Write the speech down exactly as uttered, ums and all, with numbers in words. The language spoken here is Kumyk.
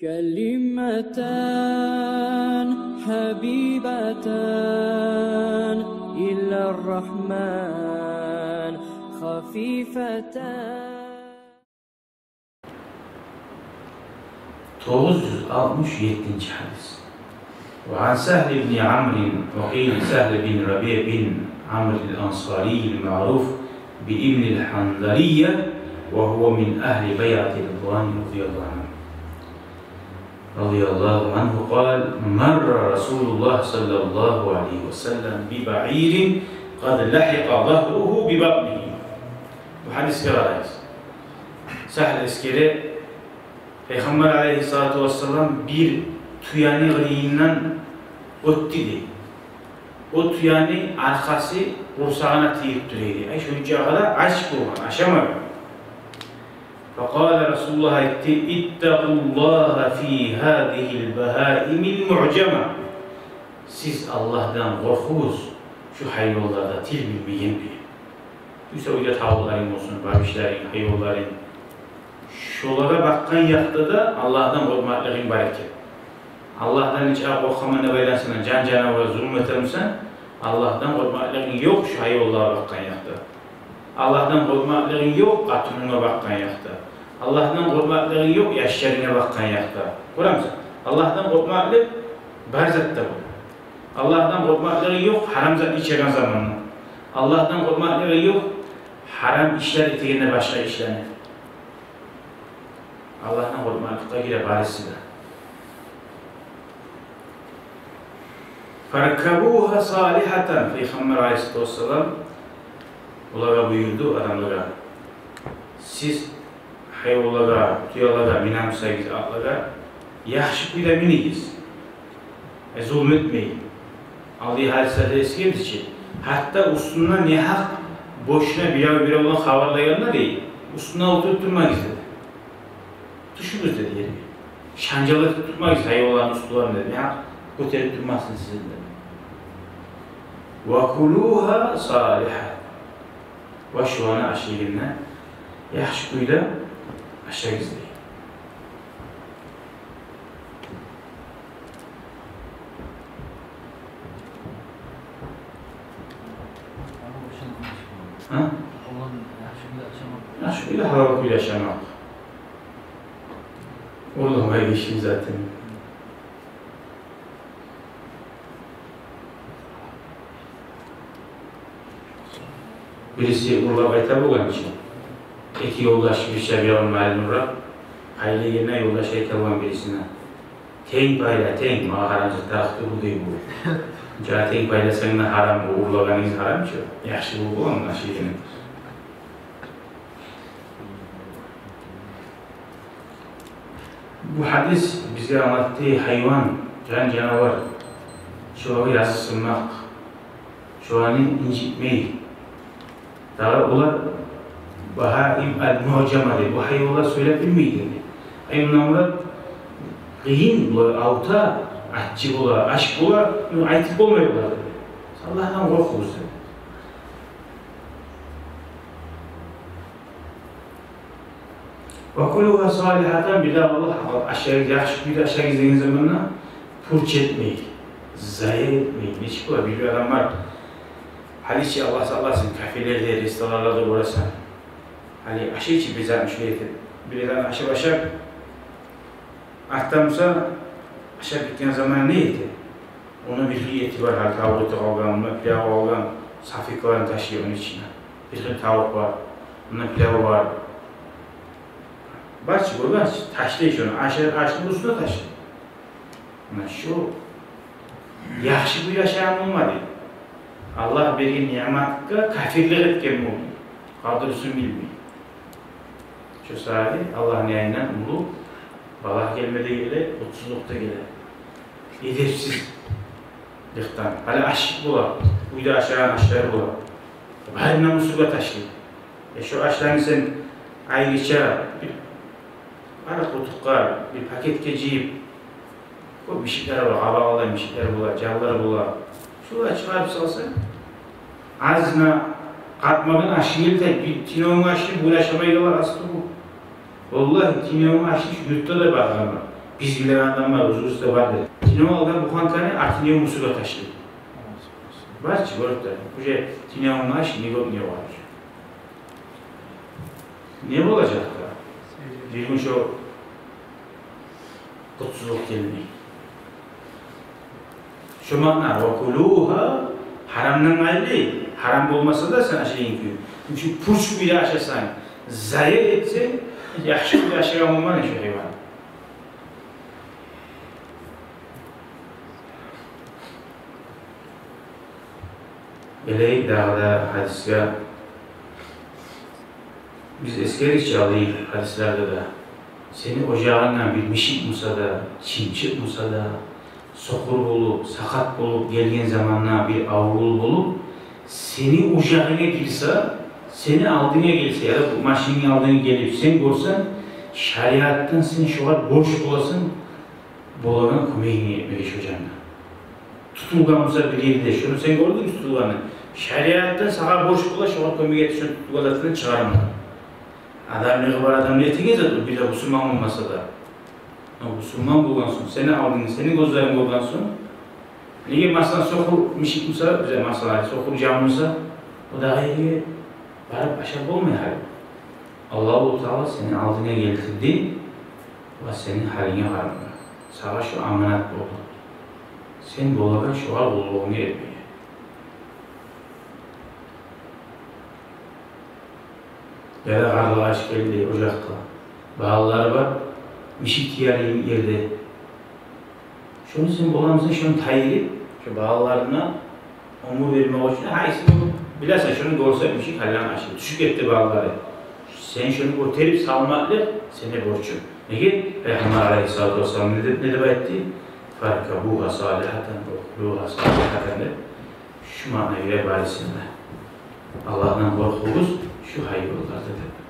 كلمتان حبيبتان إلى الرحمن خفيفتان. Тогъуз юз алтмыш еттинчи гьадис. وعن سهل بن عمرو وقيل سهل بن ربيع بن عمرو الأنصاري المعروف بابن الحنظلية وهو من أهل بيعة الرضوان رضي الله عنه. رضي الله عنه قال: مر رسول الله صلى الله عليه وسلم ببعير قد لحق ظهره ببطنه. Бу гьадисге къарайбыз. Сагьл эсгере, Пайхаммар алайгьиссалату вассалам бир тюени къырыйындан оьтдю дей. О тюени аркъасы къурсагъына тийип тура эди. Ай, шончагъа да ач болгъан, ашамагъан. فقال رسول الله, айтды: اتقوا الله في هذه البهائم المعجمة. Сиз Аллагьдан къоркъугъуз шу гьайванларда тил билмеген, дей. Буса уьйде тавукъларынг болсун, бабишлеринг, гьайванларынг. Шолагъа бакъгъан якъда да Аллагьдан къоркъмакълыгъынг бар экен. Аллагьдан нечакъы къоркъаман деп айлансанг, жан-жанаваргъа зулму этемисен, Аллагьдан къоркъмакълыгъынг ёкъ шу гьайванлагъа бакъгъан якъда. Аллагьдан къоркъмакълыгъынг ёкъ къатынынга бакъгъан якъда. Аллагьдан къоркъмакълыгъынг ёкъ яшларынга бакъгъан якъда. Гёремисен? Аллагьдан къоркъмакълыкъ бар затда бола. Аллагьдан къоркъмакълыгъынг ёкъ гьарам зат ичеген заманда. Аллагьдан къоркъмакълыгъынг ёкъ гьарам ишлер этегенде башгъа ишлени. Аллагьдан къоркъмакълыкъгъа гире бариси де. فاركبوها صالحة, Пайхаммар алайгьиссалату вассалам олагъа буюрду, адамлагъа: сиз гьайванлагъа, тюелагъа минемисегиз, атлагъа, яхшы кюйде минигиз. Э, зулму этмей. Алдагъы гьадислерде эсгерди чи, гьатта уьстюнде негьакъ бошуна бирев-биревге хабарлагъанда, дей, уьстюнде олтуруп турмагъыз деди. Тюшюгюз деди ерге. Шанжал этип турмагъыз гьайванланы уьстюнден деди. Негьакъ гётерип турмасын сизин деди. وكلوها صالحة. Ва шуланы ашайгъанда яхшы кюйде ашагъыз дей. Гьа? Яхшы кюйде, гьалал кюйде ашамакъ. Урлагъа ишин затын. Бириси урлап айта болгъан чи, эки ёлдаш бирче бир малын урап, къайда гелген ёлдаш айта болгъан бирисине: «Тенг пайла, тенг, магъа гьарам зат тарыкъ тюгюл», — дей бу. Жана тенг пайласанг да гьарам, бу урлагъаныгъыз гьарам чы. Яхшы бу болгъан муна шегени. Бу гьадис бизге англатды, гьайван, жан-жанавар, шолагъа языкъсынмакъ, шоланы инжитмей. Дагъы олар багьаим ал-муъжама дей, бу гьайванлар сёйлеп билмей дей. Гьайванлар къыйын, булар авурта, аччы бола, ач бола, ну, айтып болмай булар дей. Аллагьдан къоркъугъуз дей. Ва кулугьа салигьатан, бир де Аллагь, ашагъыз, яхшы кюйде ашагъыз деген заманда пуч этмей, зая этмей. Нечик бола, бир-бир адамлар, гьали чи, Аллагь сакъласын, кафелерде, ресторанларда гёресен. Гьали ашай чы бир затны шулай этип, бир затны ашап-ашап, артда буса ашап битген заман не эте? Ону бир хыйы эти бар, гьали тавукъ эти къалгъан, мунда пилав къалгъан, салфеткаларын ташлай ону ичине. Бир хыйы тавукъ бар, мунда пилав бар. Бар чы, гёргенсиз, ташлай шону, ашы, ашны уьстюне ташлай. Муна шу яхшы кюйде ашагъан болмады. Аллагь берген ниъматгъа капирлик этген болду. Къадирин билмей. Шо саялы Аллагьны янындан уллу балагь гелме де геле, къутсузлукъ да геле. Эдепсизликден. Гьали аш бола, уьйде ашагъан ашлар бола. Барын да мусоргъа ташлай. Э, шо ашланы сен айрыча бир къара къутукъгъа, бир пакетге жыйып, кёп мишиклер бар, къабакъ алда мишиклер бола, жанлар бола. Шолай чыгъарып салсанг, азына къатмагъын ашынг гелтире, бир тюнегюн ашын бугюн ашамай къалар асты бу. Валлагь, тюнегюн ашын шу юртда да бар адамлар. Биз билеген адам бар, оьзюбюзде бар дей. Тюнегюн алгъан буханканы артын ев мусоргъа ташлай. Бар чы, гёрюп де. Уже тюнегюн аш не гёп, не бар уже. Не болажакъ да? Бир гюн шо къутсузлукъ гелмей. Шо маъна, ва кулугьа, гьарамдан къайры, гьарам болмаса да сен ашайгъан кюй. Чюнки пуч кюйде ашасанг, зая этсенг, яхшы кюйде ашагъан болмай шо гьайван. Гелейик дагъы да гьадисге. Биз эсгердик чи алдагъы гьадислерде де. Сени ожагъынга бир мишик буса да, чымчыкъ буса да, сокъур болуп, сакъат болуп гелген заманда бир аврулу болуп, сени ожагъынга гирсе, сени алдынга гелсе, яда бу машинни алдынга гелип, сен гёрсенг, шариатдан сен шогъар борч боласан, болагъан кёмегинг этмеге шо жанына. Тутулгъан буса бир ерде, шону сен гёрдюнг тутулгъанны. Шариатдан сагъа борч бола шогъар кёмек этип, шону тутулгъан затындан чыгъарма. Адамлыкъ бар адамны этеген зат, о бир де бусурман болмаса да. О бусурман болгъан сонг, сени алдынгда, сени гёзлеринг болгъан сонг, неге, масала, сокъур мишик буса, бизде, масала, сокъур жан буса, о дагъы ерге барып ашап болмай гьали. Аллагьу Таала сени алдынга гелтирди ва сени гьалынга къарады. Сагъа шо аманат болду. Сен болагъан шогъар къуллугъунгну этмеге. Яда къарлыгъач гелди ожакъгъа. Балалары бар, мишик тиер ерде. Шону сен боламысан, шону тайдырып, шо балаларына оьмюр бермек учун, гьайсыны билесен, шону гёрсе, мишик гьаллан ашай, тюшюп гетди балалары. Сен шону гётерип салмакълыкъ сени борчунг. Неге? Пайхаммар алайгьиссалату вассалам не деп, не деп айтды? Фаркабугьа салигьатан, ва кулугьа салигьатан деп. Шу маънагъа геле барысы да. Аллагьдан къоркъугъуз шу гьайванлардан деп.